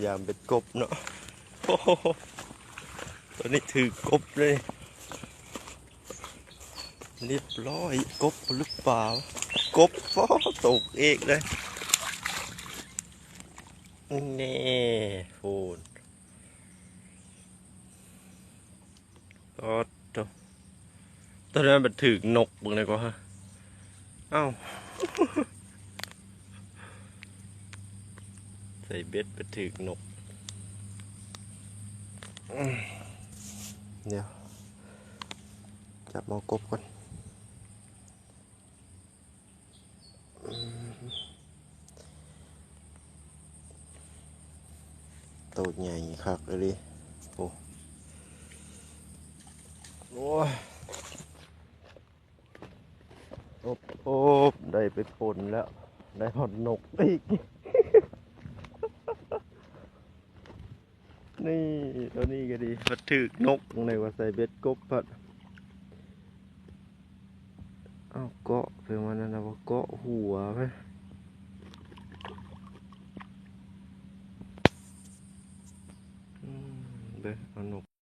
ຍາມເບັດກົບເນາະ. ໂອ້ໂຫ ໂຕນີ້ຖືກກົບເລີຍ. ຮຽບຮ້ອຍ ກົບຫຼືປາວະ? ກົບ. ໂອ້ ຕົກອີກເລີຍ. ແນ່ ໂພດ. ໂອ້ໂຕ ຕອນນັ້ນໄປຖືກນົກເບິ່ງແດ່ກວ່າ. ອ້າວ ໃສ່ເບັດໄປຖືກນົກ. ດຽວ ຈັບເອົາກົບກ່ອນ. ໂຕໃຫຍ່ຄັກອີ່ຫຼີ. ໂອ້ ໂອ້ຍ ໂອບໆ ໄດ້ໄປປົນແລ້ວ ໄດ້ຮອດນົກອີກ. ນີ້ ໂຕນີ້ກໍດີ ພັດຖືກນົກ ຈັ່ງໃດວ່າໃສ່ເບັດກົບພັດ. ເອົາ ເກາະ ເພິ່ນວ່ານັ້ນນະ ວ່າເກາະຫົວໄປ. ອືມ ເບິ່ງ ເອົານົກ.